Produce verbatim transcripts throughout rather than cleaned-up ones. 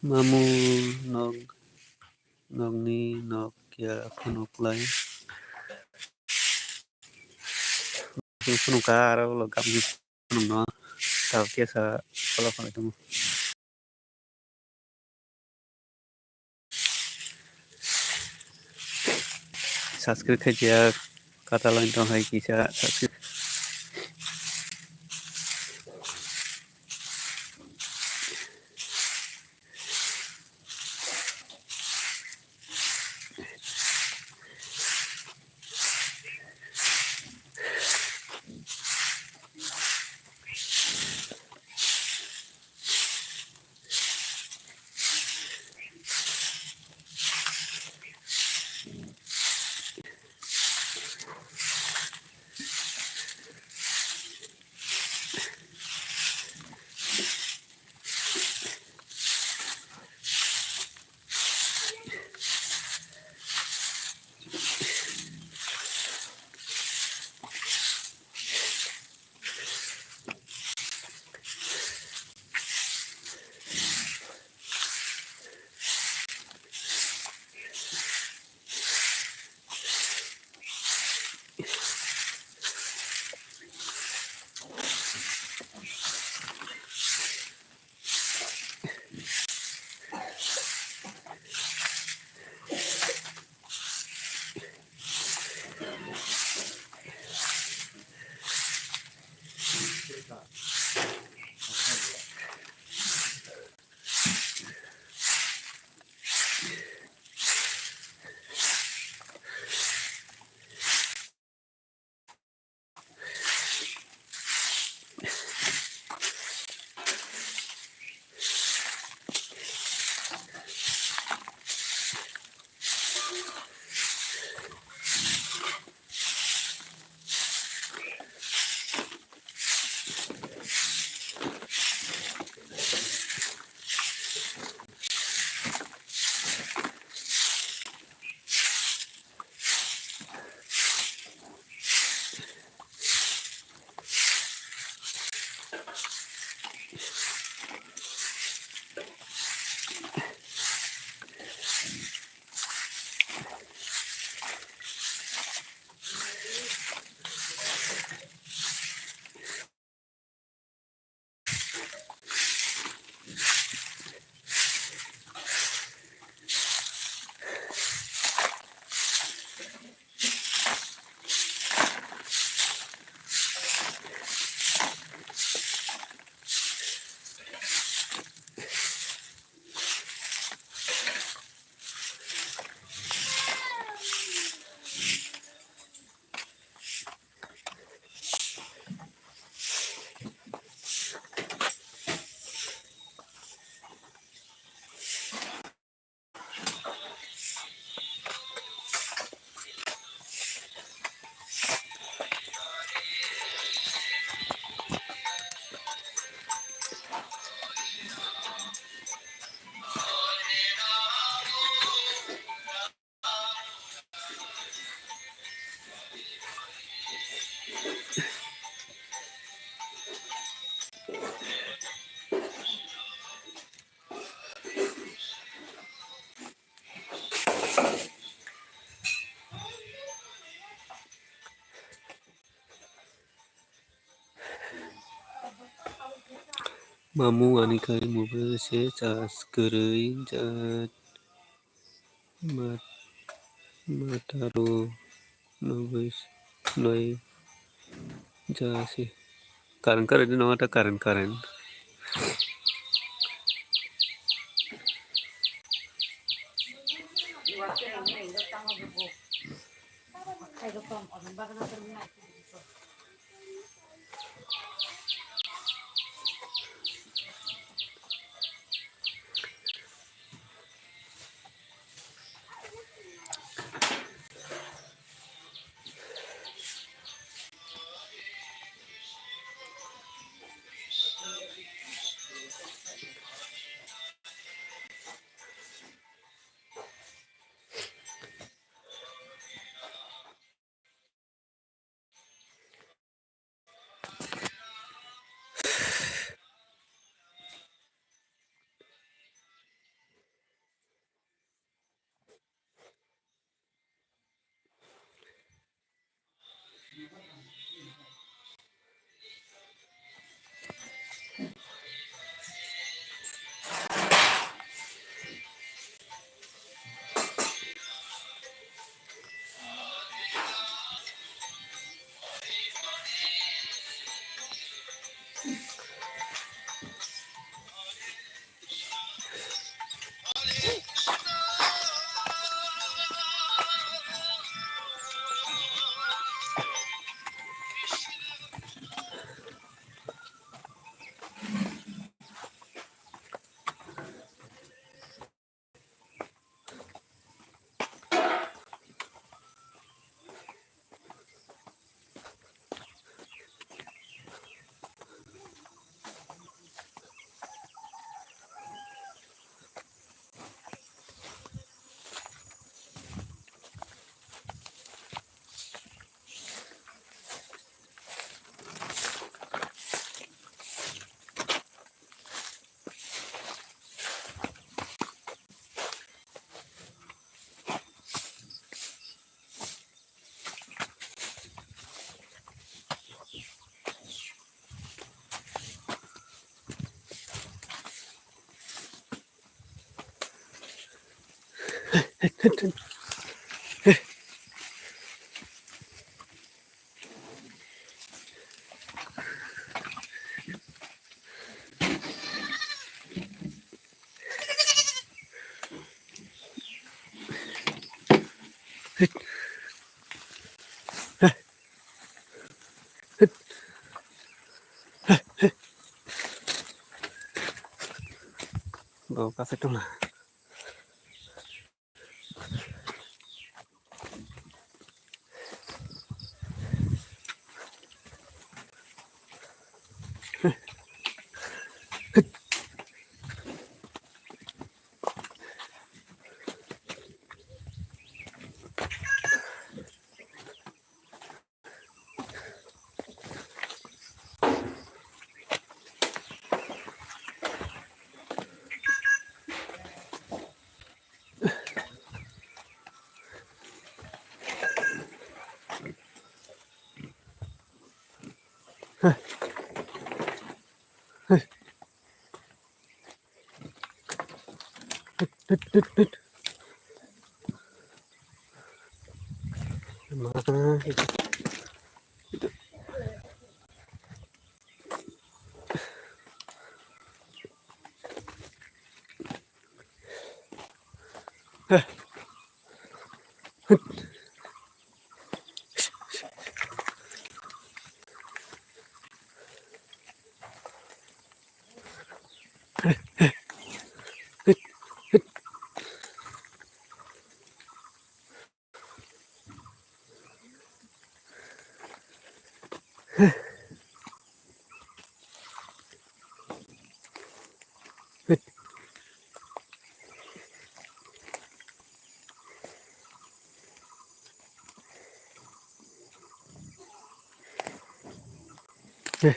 Mamu nok, nokni nok ya phunuk lai. Phunuk ka aro ulo gam phunuk no. Tao kesa follow khalai tongo. Subscribe khai ya, kata lain tong hai kisa subscribe. Mamu ani khai mobile se charge kwrwi ja ma-, mataro nogwi noi ja se. Current current no ta current current. Bo kasai tongla. Hei,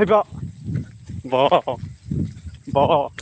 bo. Bo. Bo.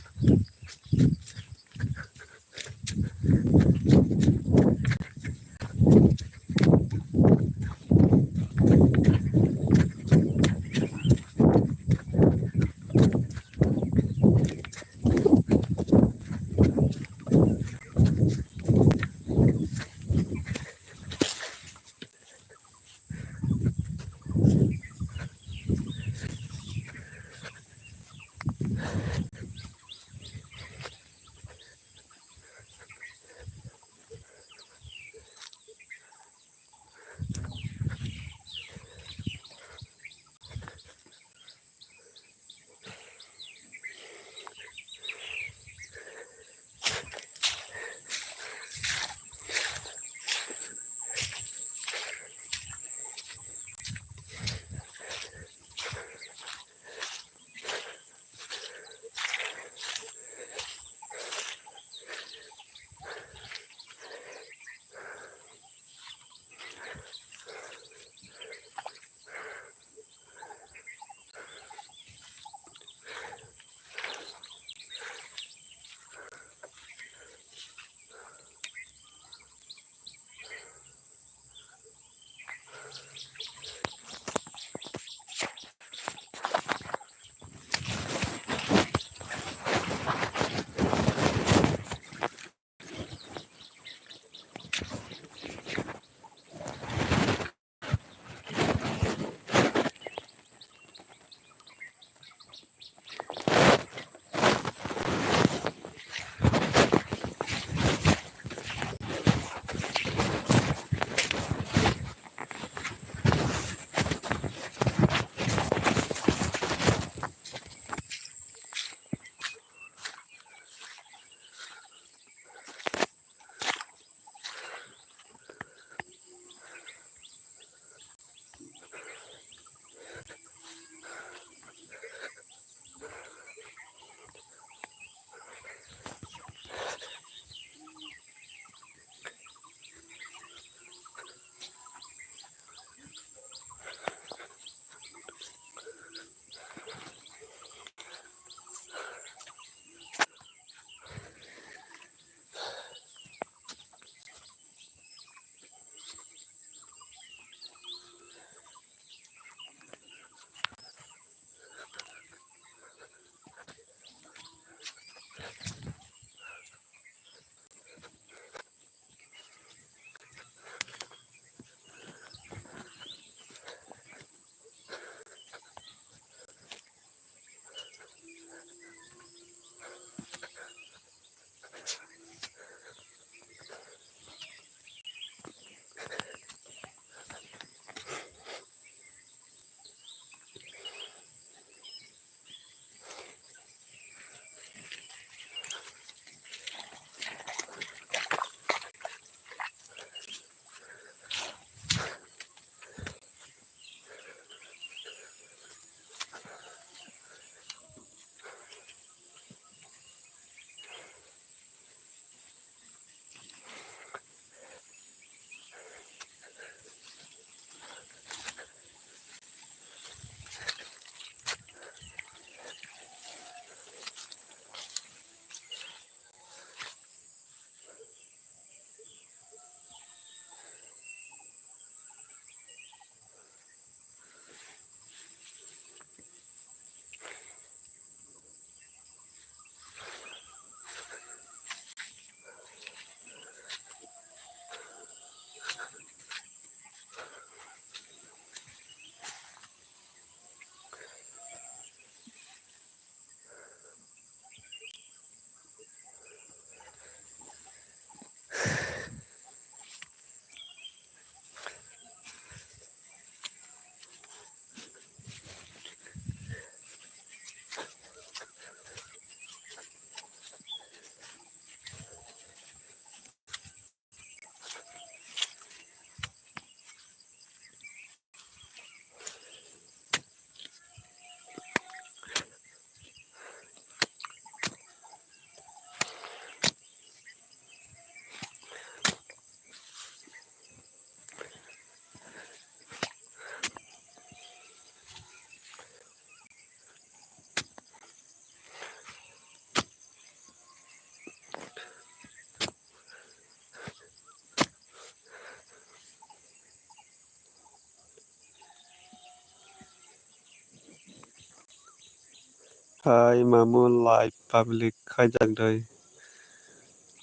Hai mamu live public khaijak doi.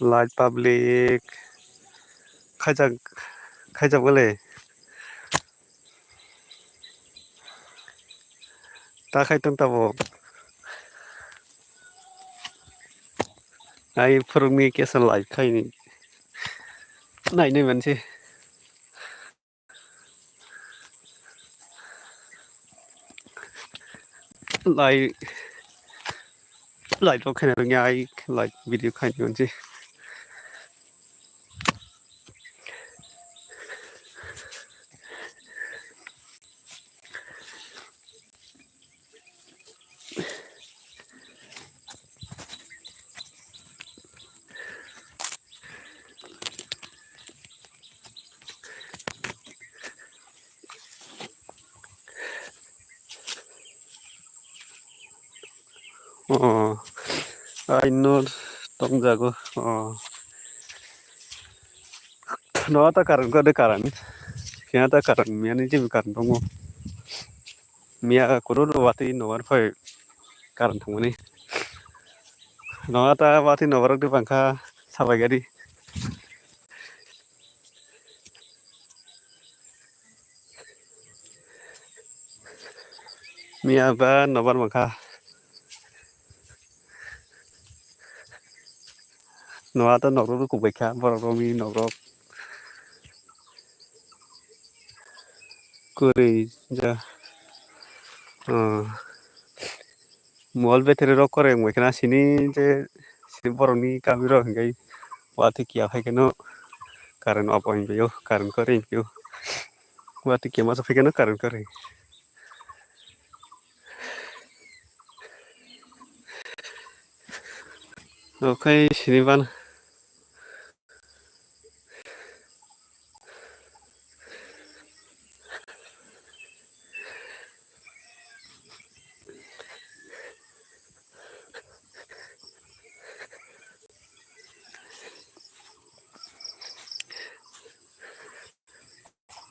Live public khaijak, khaijak bole. Ta khai tong tabo. Ai phurukni kesa live khaini. Nainai manse. Live, live rok khaina rwngya ai live video khaini manse. Oh, ai no tongjago. Oh. No ta karan ko de karan. Kya ta karan, miani jim karan tongo. Miya kurun watwi nobar phai karan thangmani. No ta watwi nobar rok de bangkha sabai gadi. Miya ba nobar mankha. Noa to nokrok rw kubui kha, borok romwi nokrok. Kwrwi ja. Ah. Mobile battery rok kwrwi wngwi khna sini je sini borokni kami rok hinkhai watwi kiya phai kheno current off wngwi o, current kwrwi wngwi o. Watwi kiya masa phai kheno current kwrwi. Okhai sini ban.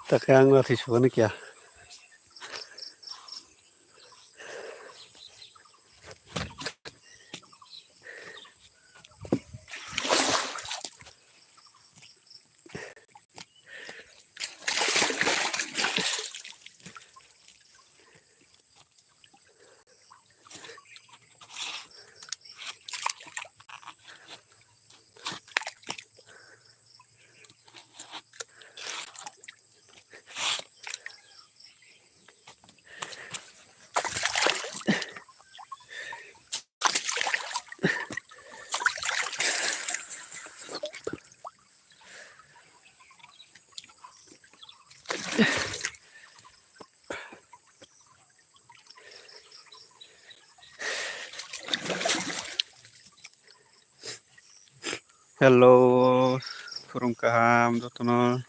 Takhe ang no thwi sukani kya. Hello, phurung kaham jotono.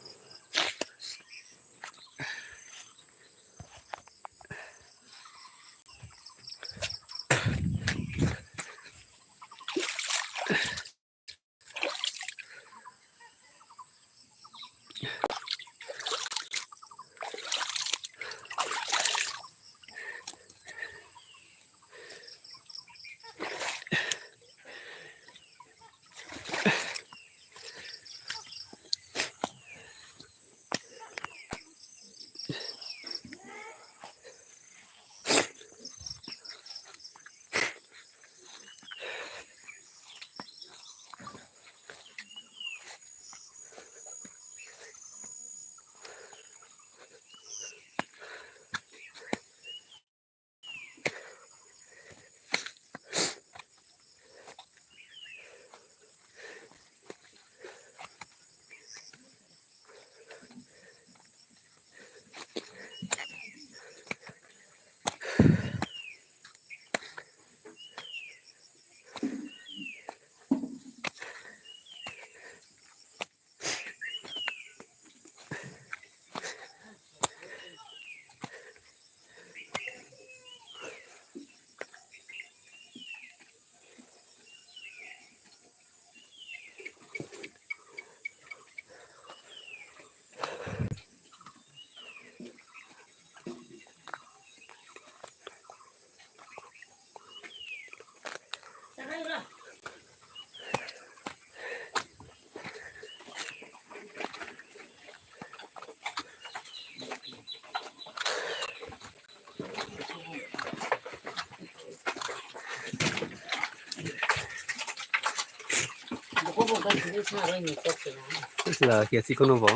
Sila kia chikon bo.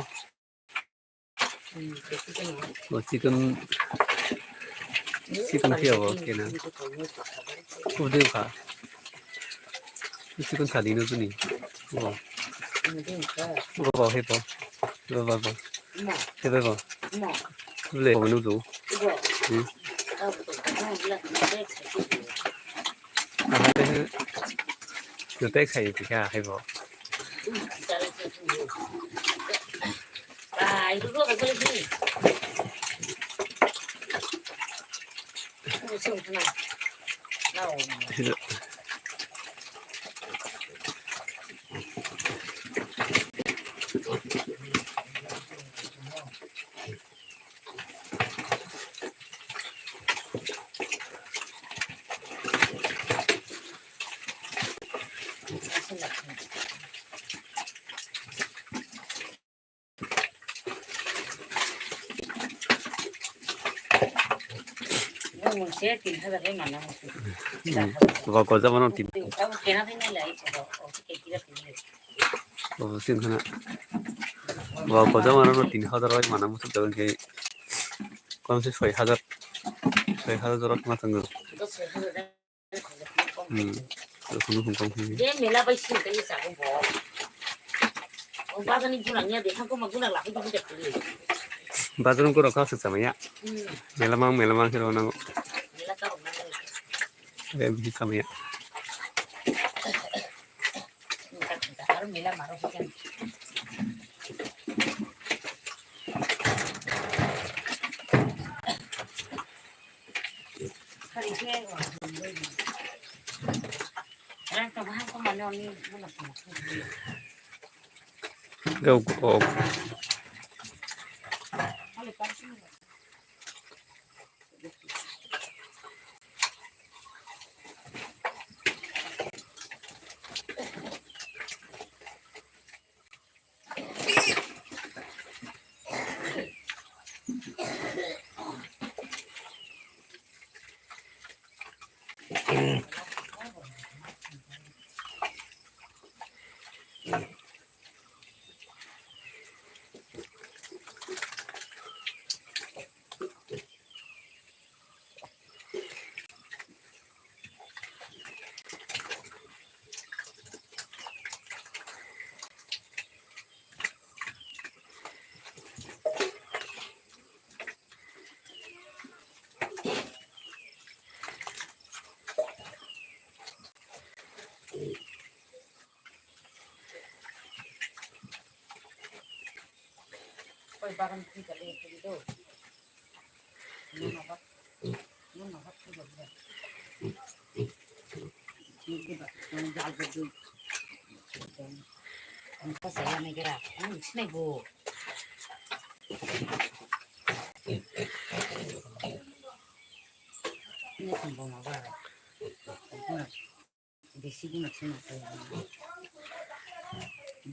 Bo chikon, chikon kia bo kena. Kubui kha. Chikon sadi no tuni. Bo. Bo bo he bo. Bo bo bo. He bo bo. Bole bo no do. Hmm. Aha, te no tek sai ti kha hai bo. Bo kolsa mano tin. Bo sin khana. Bo kolsa mano tin hazar bai mana muchuk jaga ke. Kom se soi hazar. Soi hazar jorok ma tango. Hmm. Rokon rokon kong kong. Je mela bai sin kai sa bo. O bazar ni guna nya de thang ko ma guna la ko de ko. Bazar ko rokha sa sama ya. Hmm. Mela mang mela mang kero nang. Mela ka rok nang. Be bi sama ya. Aro mela maro ko. Go, go. Koi bagan phi kali phi do. Nuna bat, nuna bat phi do. Nuna bat, nuna jal bat do. Ang pa saya ni kira, ang sini bu. Ini kambang apa? Bisi guna sini apa?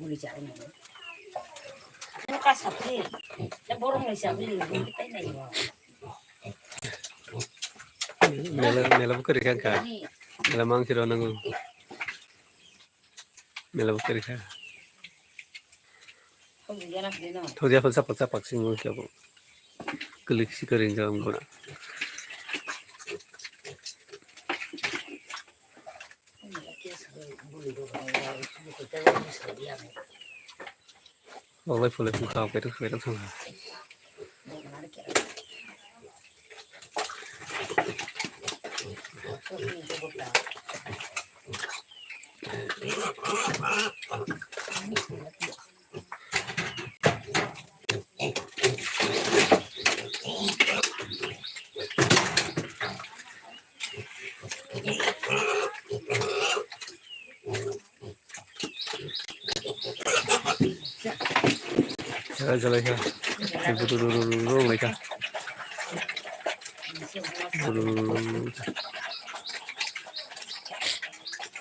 Buli cari mana? Ini kasar sih. Ya borong ni siapa ni? Ini kita ini ya. Mela, mela buka di kangka. Ini. Mela mangkiro nangu. Mela buka di kangka. Thokya phalsa phalsa paksing mo kya bo. Klik si kering jam guna. Walai phalai phu khao kaitor kaitor thang. Jalai jalai kha. Rung lai kha. Rung.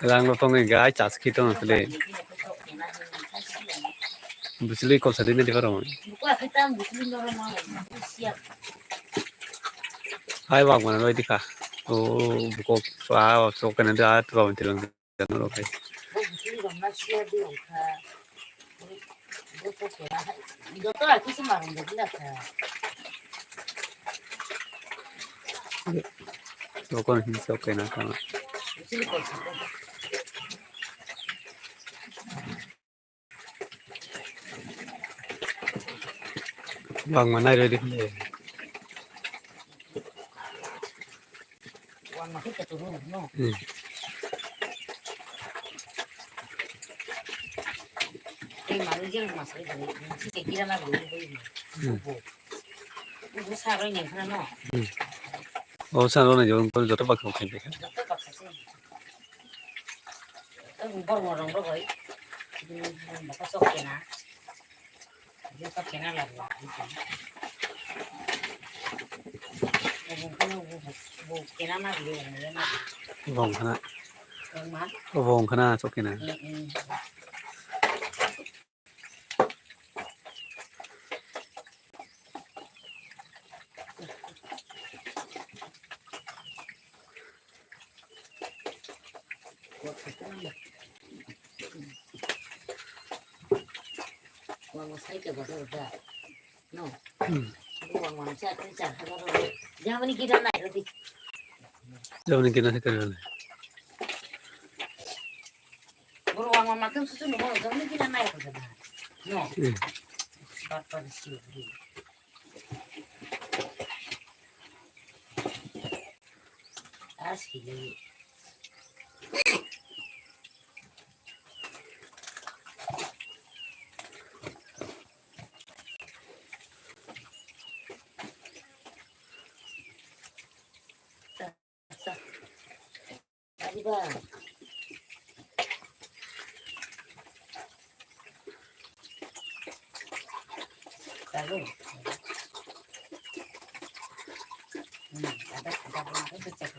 Rang rok tongwi gai chas khi tong sile. Bwswlwi kol sadi nadi parong. Hai wak mana roi dikha. O bukok sa sok kana da to bang tilang jano rok hai. Joto hai kisa marong de bila kha. Sokon hin sok kena kama. Bang manai roi dikha. Wang ma khe keto rw no. Hmm. Tei manwi jeng ma sai bo, si ke gira na bo, bo. Hmm. Bo. Bo sa roi ni khana no. Hmm. O sa roi ni jong ko joto baksa khe de. Joto baksa se. Tei bo bor mo rong rok bai. Bo ka sok ke na. Bong khana. Bong khana chokina. Wang sai ke bazar da. No. Hmm. Wang wang cha cha cha. Jamani kita naik roti. Jamani kita naik roti. Boro wang wang makan susu no, jamani kita naik roti. No. Hmm. Pat pat si. Asli. Adiba. Tahu. Hmm, ada, ada pun ada pecah.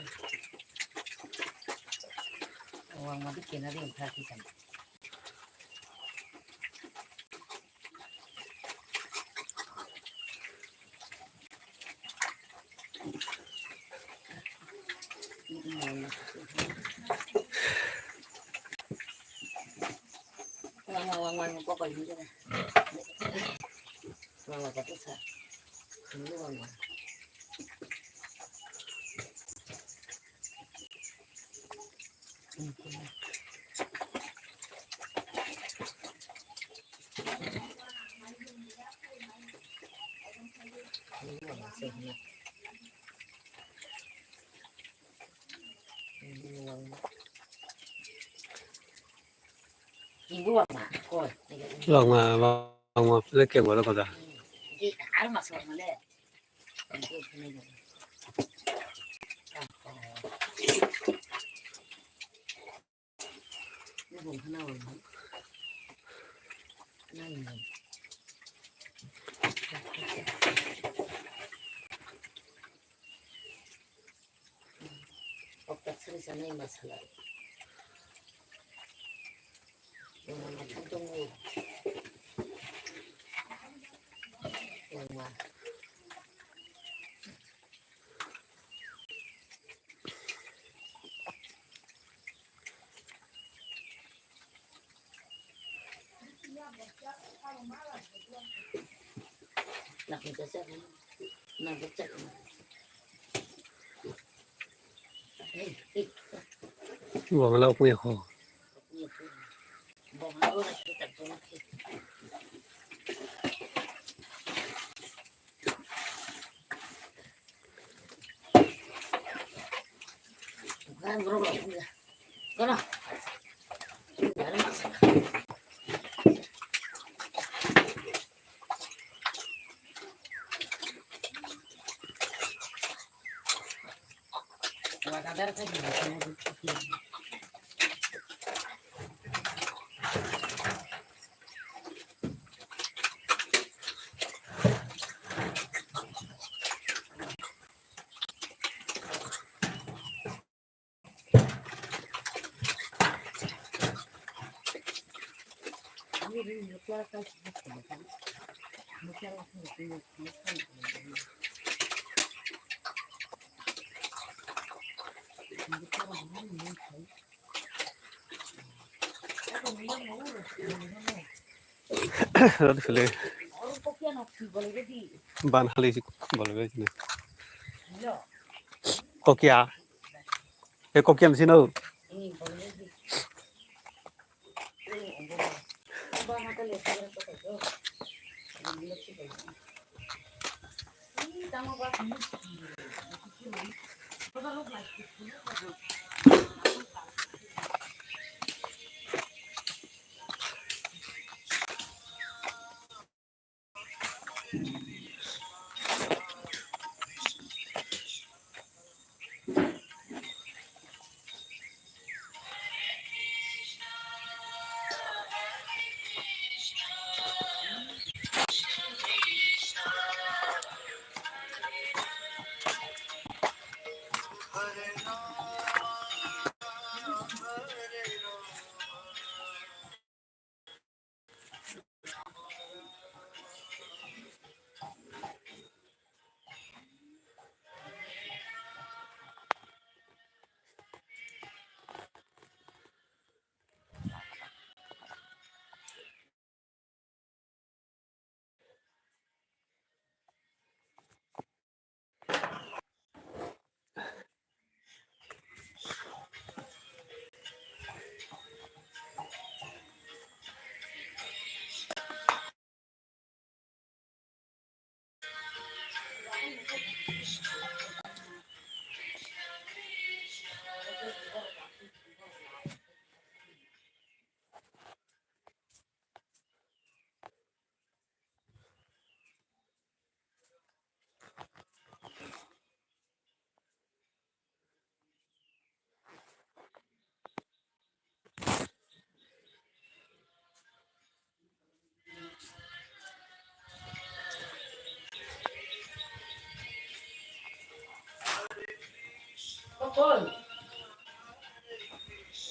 Uang mati kena dia udah kita. Langma, langma, pele keng wala koda. Wangla ukmia kho. Rot khwlwi. Ban khali si bolai bai sini. Kokia. E kokia sino.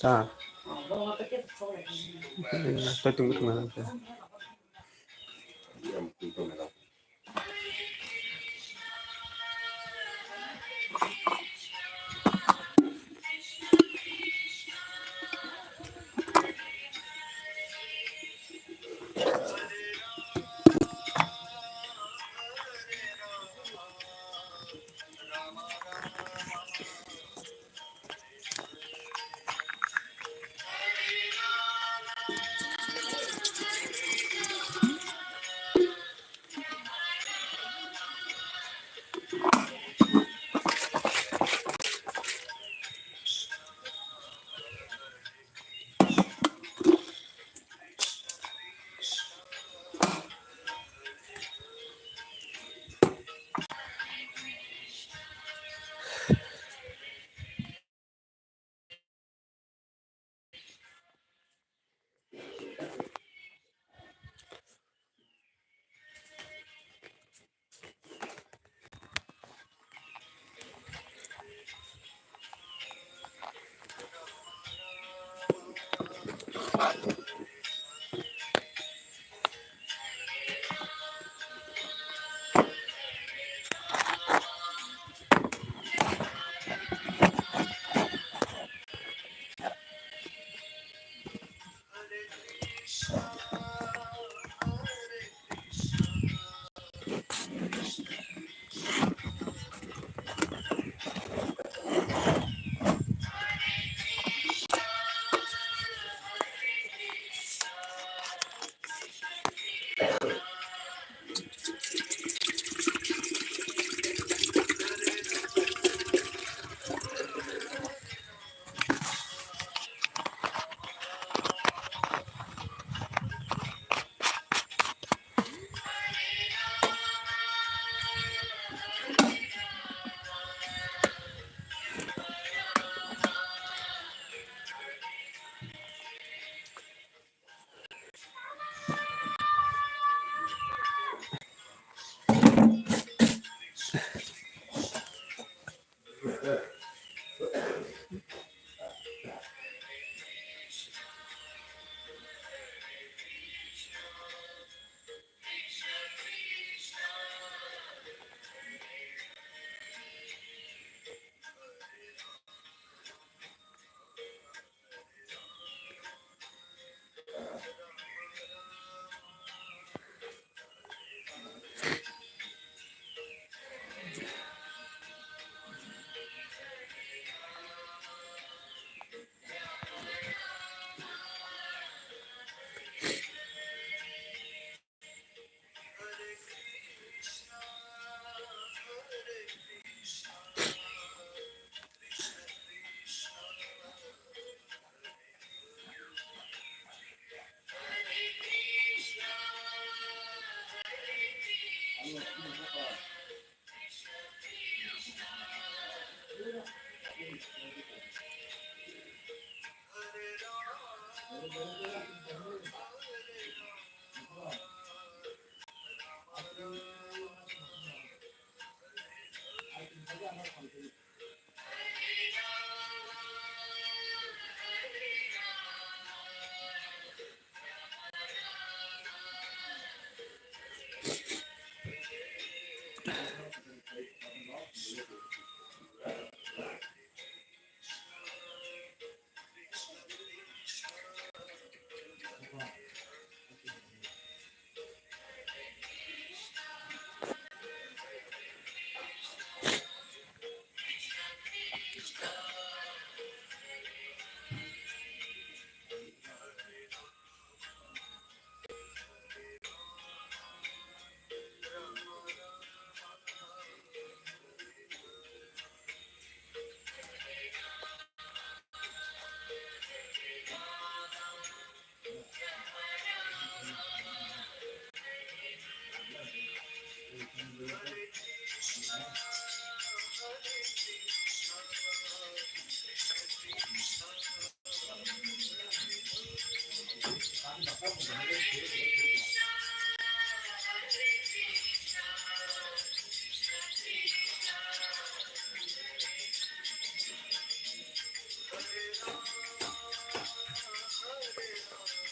Ta. Kau tunggu tengah.